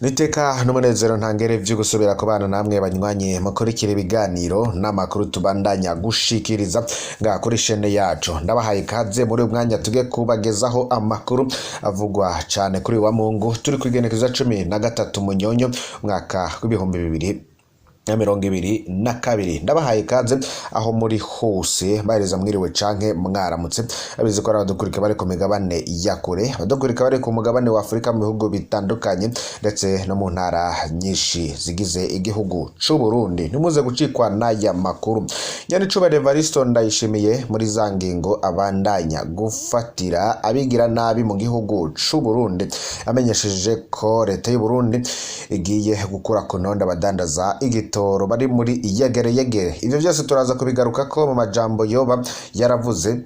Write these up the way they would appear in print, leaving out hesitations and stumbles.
Niteka n'umunezero ntangere vyo gusubira kubana namwe banywanyi mukurikira ibiganiro n'amakuru tubandanya gushikiriza nga kuri shene yacu. Ndabahaye ikaze muri uyu mwanya tuge kubagezaho amakuru avugwa cane kuri wa Mungu turi kwigenekezo 13 Munyonyo umwaka w'2022. Ndabahaye ikaze aho muri hose, bahereza mwiriwe canke mwaramutse. Abizi ko ari abadukurikira bari ku migabane ya kure, abadukurikira bari ku mugabane wa Afurika mu bihugu bitandukanye ndetse no mu ntara nyinshi zigize igihugu c'u Burundi. Ntimuze gucikwa n'aya makuru. Nyanicubahiro Evaristo Ndayishimiye muri za ngingo abandanya gufatira abigira nabi mu gihugu c'u Burundi, amenyesheje ko leta y'u Burundi igiye gukura ku ntonde abadandaza igitoro bari muri yegere yegere. Ivyo vyose turaza kubigarukako mu majambo yoba yaravuze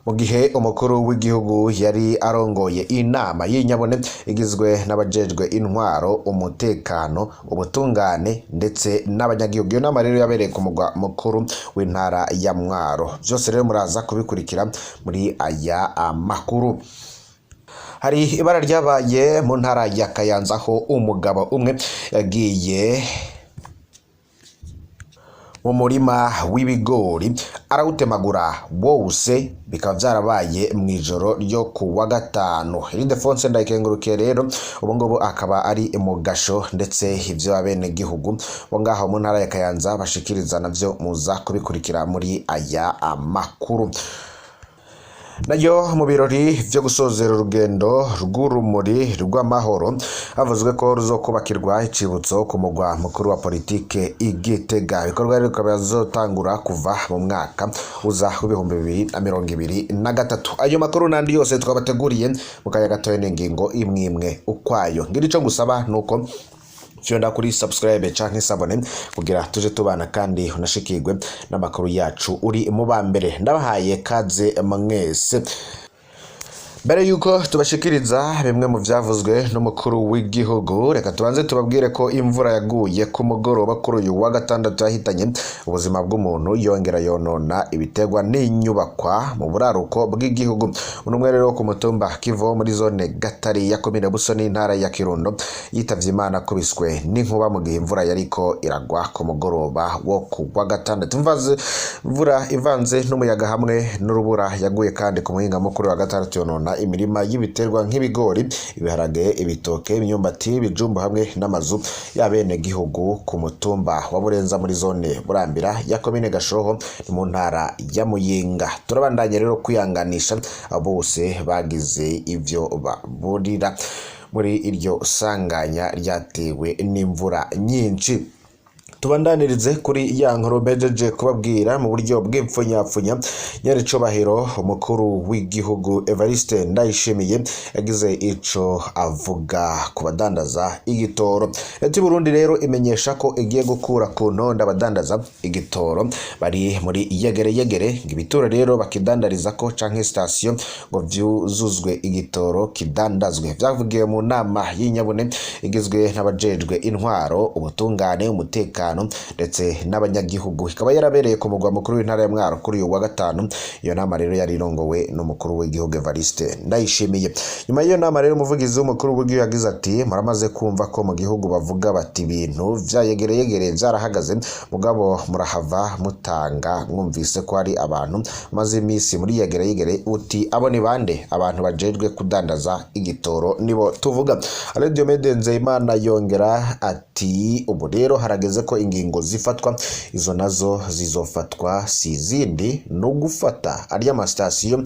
mu gihe umukuru w'igihugu yari arongoye inama y'inyabone igizwe n'abajejwe intwaro, umutekano, ubutungane ndetse n'abanyagihugu. Iyo nama rero yabereye ku mugwa mukuru w'intara ya Mwaro. Vyose rero muraza kubikurikira muri aya makuru. Hari ibara ryabaye mu ntara ya Kayanza aho umugabo umwe yagiye mu murima w'ibigori arawutemagura wose, bikaba vyarabaye mw'ijoro ryo ku wa gatanu. Ildefonse Ndayikengurukiye rero ubu ngubu akaba ari mu gasho, ndetse ivyo abenegihugu bo ngaho mu ntara ya Kayanza bashikiriza navyo muza kubikurikira muri aya makuru. Nayo mu birori vyo gusozera urugendo rw'urumuri rw'amahoro havuzwe ko ruzokubakirwa icibutso ku mugwa mukuru wa politike i Gitega. Ibikorwa rero bikaba bizotangura kuva mu mwaka uza w'2023. Ayo makuru n'andi yose twabateguriye mu kanya gatoya n'ingingo imwe imwe ukwayo. Ngira ico ngusaba nuko fyonda kuri subscribe canke s'abonner kugira tuje tubana kandi unashikirwe n'amakuru yacu uri mu ba mbere. Ndabahaye kaze mwese. Mbere yuko tubashikiriza bimwe mu vyavuzwe n'umukuru w'igihugu, reka tubanze tubabwire ko imvura yaguye ku mugoroba kuri uyu wa gatandatu yahitanye ubuzima bw'umuntu, yongera yonona ibiterwa n'inyubakwa mu buraruko bw'igihugu. Umwe rero ku mutumba Kivo muri zone Gatari ya komine Busoni, intara ya Kirundo, yitavye Imana akubiswe n'inkuba mu gihe imvura yariko iragwa ku mugoroba wo ku wa gatandatu. Imvura ivanze n'umuyaga hamwe n'urubura yaguye kandi ku muhingamo kuri wa gatandatu yonona imirima y'ibiterwa nk'ibigori, ibiharage, ibitoke, imyumbati, ibijumbu hamwe n'amazu y'abenegihugu ku mutumba wa Burenza muri zone Burambira ya komine Gashoho ni mu ntara ya Muyinga. Turabandanya rero kwihanganisha bose bagize ivyo baburira muri iryo sanganya ryatewe n'imvura nyinshi. Tubandanirize kuri ya nkuru mpejeje kubabwira mu buryo bw'ipfunyapfunya. Nyaricubahiro umukuru w'igihugu Evariste Ndayishimiye yagize ico avuga ku badandaza igitoro. Leta y'u Burundi rero imenyesha ko igiye gukura ku ntonde abadandaza igitoro bari muri yegere yegere, ngo ibituro rero bakidandariza ko canke sitasiyo ngo vyuzuzwe igitoro kidandazwe. Vyavugiwe mu nama y'inyabune igizwe n'abajejwe intwaro, ubutungane, umutekano ndetse n'abanyagihugu, ikaba yarabereye ku mugwa mukuru w'intara ya Mwaro kuri uyu wa gatanu. Iyo nama rero yari irongowe n'umukuru w'igihugu Evariste Ndayishimiye. Nyuma y'iyo nama rero, umuvugizi w'umukuru w'igihugu yagize ati: "Muramaze kumva ko mu gihugu bavuga bati ibintu vyayegereyegere vyarahagaze, mugabo murahava mutanga mwumvise ko hari abantu maze iminsi muri yegereyegere, uti abo ni bande? Abantu bajejwe kudandaza igitoro nibo tuvuga." Alain Diomede Nzeyimana yongera ati: "Ubu rero harageze ko ingingo zifatwa, izo nazo zizofatwa si izindi no gufata arya amasitasiyo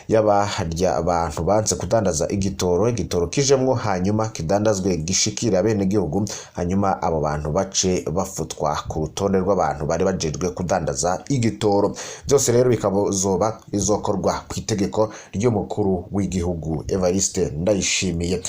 y'abarya abantu banse kudandaza igitoro, igitoro kijemwo hanyuma kidandazwe gishikira abenegihugu, hanyuma abo bantu bace bafutwa ku rutonde rw'abantu bari bajejwe kudandaza igitoro." Byose rero bikazoba bizokorwa ku itegeko ry'umukuru w'igihugu Evariste Ndayishimiye.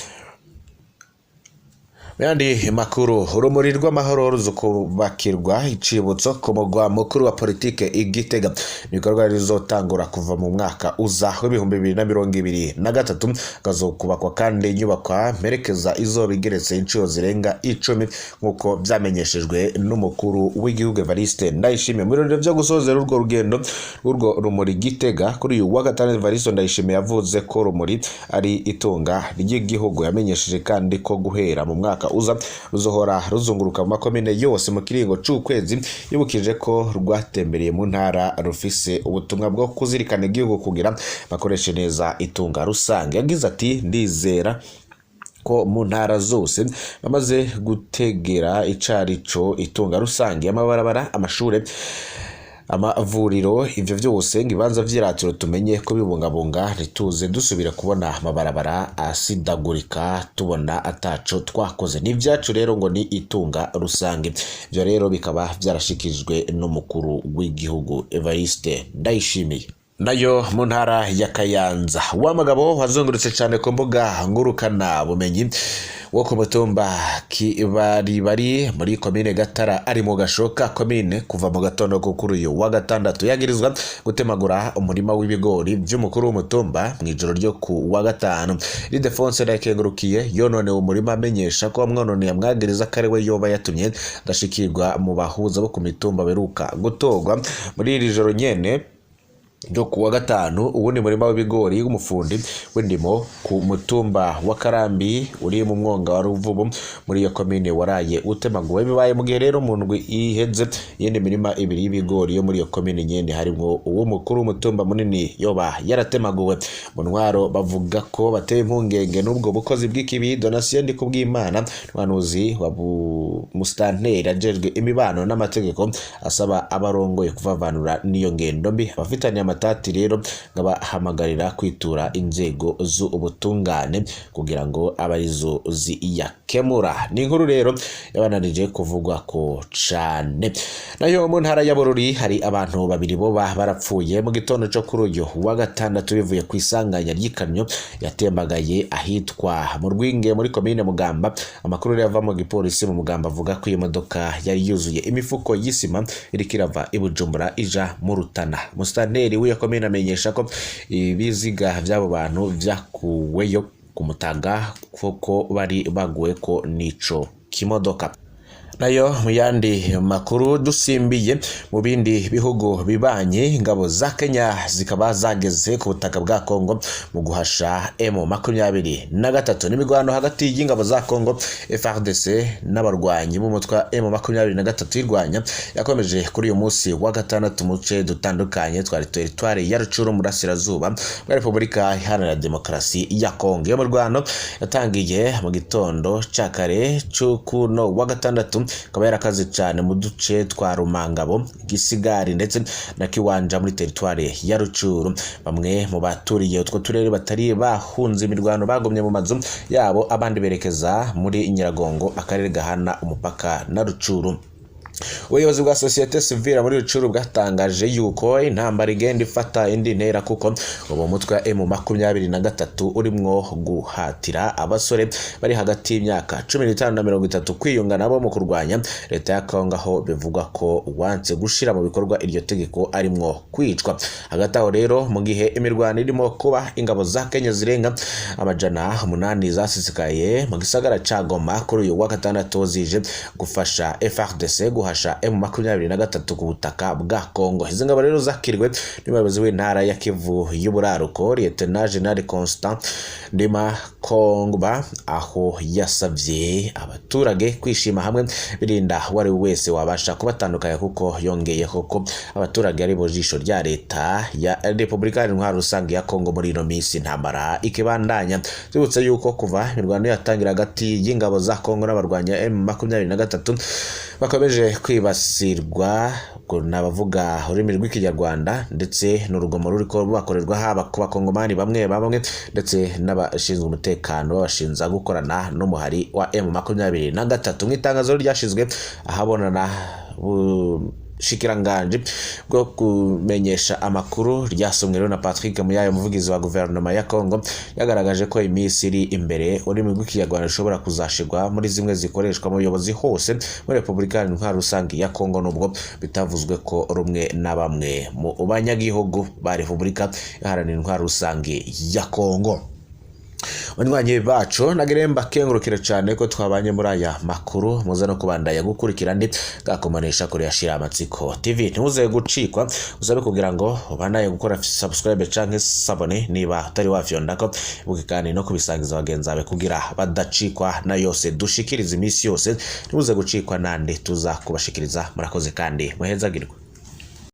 Mu yandi makuru, urumuri rw'amahoro ruzokubakirwa icibutso ku mugwa mukuru wa politike i Gitega. Ibikorwa bizotangura kuva mu mwaka uza w'2023. Kazokubakwa kandi inyubakwa mperekeza izoba igeretse inshuro zirenga 10, nk'uko vyamenyeshejwe n'umukuru w'igihugu Evariste Ndayishimiye. Mu birori vyo gusozera urwo rugendo rw'urwo rumuri Gitega kuri uyu wa gatanu, Evariste Ndayishimiye yavuze ko rumuri ari itunga ry'igihugu. Yamenyesheje kandi ko guhera mu mwaka umwaka uza. Ruzohora ruzunguruka mu makomine yose mu kiringo c'ukwezi. Yibukije ko rwatembereye mu ntara rufise ubutumwa bwo kuzirikana igihugu kugira bakoreshe neza itunga rusange. Yagize ati: "Ndizera ko mu ntara zose bamaze gutegera icarico itunga rusange, amabarabara, amashure, amavuriro, ivyo vyose ngo ibibanza vy'iratiro, tumenye ko bibungabunga, ntituze dusubira kubona amabarabara asidagurika tubona ataco twakoze. Ni ivyacu rero, ngo ni itunga rusange." Ivyo rero bikaba vyarashikijwe n'umukuru w'igihugu Evariste Ndayishimiye. Nayo mu ntara ya Kayanza, wa mugabo wazungurutse cyane ku mbuga ngurukana bumenyi wo ku mutumba Kibaribari muri komine Gatara ari mu gashoka komine kuva mu gatondo ko kuri uyu wa gatandatu, yagirizwa gutemagura umurima w'ibigori by'umukuru w'umutumba mu ijoro ryo ku wa gatanu. Ildefonse Ndayikengurukiye yononewe umurima, amenyesha ko wamwononeye amwagiriza ko ari we yoba yatumye adashikirwa mu bahuza bo ku mitumba beruka gutorwa. Muri iri joro nyene ryo kuwa gatanu, uwundi murima w'ibigori w'umufundi w'indimo ku mutumba wa Karambi uri mu mwonga wa Ruvubu muri iyo komine waraye utemaguwe. Bibaye mu gihe rero mu ndwi iheze iyindi mirima ibiri y'ibigori yo muri iyo komine nyene, harimwo uw'umukuru w'umutumba munini, yoba yaratemaguwe. Mu ntwaro bavuga ko bateye impungenge n'ubwo bukozi bw'ikibi. Donatien Ndikubwimana, umuhanuzi wa musitanteri ajejwe imibano n'amategeko, asaba abarongoye kuvavanura n'iyo ngendo mbi. Abafitaniye amatati rero ngabahamagarira kwitura inzego z'ubutungane kugira ngo abe arizo ziyakemura. Ni inkuru rero yabananije kuvugwa ko cane. Nayo mu ntara ya Bururi hari abantu babiri boba barapfuye mu gitondo co kuri uyu wa gatandatu bivuye ku isanganya ry'ikamyo yatembagaye ahitwa mu Rwinge muri komine Mugamba. Amakuru rero ava mu gipolisi mu Mugamba avuga ko iyo modoka yari yuzuye imifuko y'isima iriko irava i Bujumbura ija mu Rutana. Musitanteri w'iyo komine amenyesha ko ibiziga vy'abo bantu vyakuweyo ku Mutaga kuko bari baguwe ko n'ico kimodoka. Nayo mu yandi makuru, dusimbiye mu bindi bihugu bibanye, ingabo za Kenya zikaba zageze ku butaka bwa Kongo mu guhasha M23. N'imigwano hagati y'ingabo za Kongo FARDC n'abarwanyi b'umutwe wa M23 irwanya yakomeje kuri uyu munsi wa gatandatu mu duce dutandukanye twa teritwari ya Rucuru mu burasirazuba bwa Repubulika Iharanira Demokarasi ya Kongo. Iyo mirwano yatangiye mu gitondo ca kare c'ukuno wa gatandatu, ikaba yarakaze cyane mu duce twa Rumangabo, Gisigari ndetse na Kiwanja muri teritwari ya Rucuru. Bamwe mu baturiye utwo turere batari bahunze imirwano bagumye mu mazu yabo, abandi berekeza muri Nyiragongo, akarere gahana umupaka na Rucuru. Ubuyobozi bwa sosiyete sivile muri Rucuru bwatangaje yuko intambara igenda ifata indi ntera, kuko ubu mutwe wa M23 urimwo guhatira abasore bari hagati y'imyaka 15 na 30 kwiyunga nabo mu kurwanya leta ya Kongo, aho bivugwa ko wanse gushira mu bikorwa iryo tegeko arimwo kwicwa. Hagati aho rero, mu gihe imirwano irimo kuba, ingabo za Kenya zirenga 800 zasesekaye mu gisagara ca Goma kuri uyu wa gatandatu zije gufasha FARDC guhasha M23 ku butaka bwa Kongo. Izi ngabo rero zakirwe n'umuyobozi w'intara ya Kivu y'Uburaruko, Lieutenant General Constant Ndima Kongba, aho yasavye abaturage kwishima hamwe birinda uwo ari we wese wabasha kubatandukanya, kuko yongeyeho ko abaturage ari bo jisho rya leta ya Repubulika Iharanira Intwaro Rusange ya Kongo muri ino minsi intambara ikibandanya. Tubutse yuko kuva imirwano yatangira hagati y'ingabo za Kongo n'abarwanya M23 bakomeje kwibasirwa, ubwo ni abavuga ururimi rw'Ikinyarwanda, ndetse n'urugomo ruriko rubakorerwa haba ku bakongomani bamwe bamwe ndetse n'abashinzwe umutekano babashinza gukorana n'umuhari wa M23. Mu itangazo ryashizwe ahabonana bushikiranganji bwo kumenyesha amakuru, ryasomwe rero na Patrick Muyaya, umuvugizi wa guverinoma ya Congo, yagaragaje ko iminsi iri imbere ururimi rw'Ikinyarwanda rushobora kuzashirwa muri zimwe zikoreshwa mu buyobozi hose muri Repubulika Iharanira Intwaro Rusange ya Congo, nubwo bitavuzwe ko rumwe na bamwe mu banyagihugu ba Repubulika Iharanira Intwaro Rusange ya Congo. Banywanyi bacu, nagire mbakengurukire cyane ko twabanye muri aya makuru. Muze no kubandanya gukurikira ndi gakomanisha kuri Yashira Amatsiko TV. Ntimuze gucikwa, usabe kugira ngo ubandanye gukora subscribe canke s'abonner niba utari wafyondako. Ibuke kandi no kubisangiza bagenzi bawe kugira badacikwa na yose dushikiriza iminsi yose. Ntimuze gucikwa nandi tuza kubashikiriza. Murakoze kandi muhezagirwe.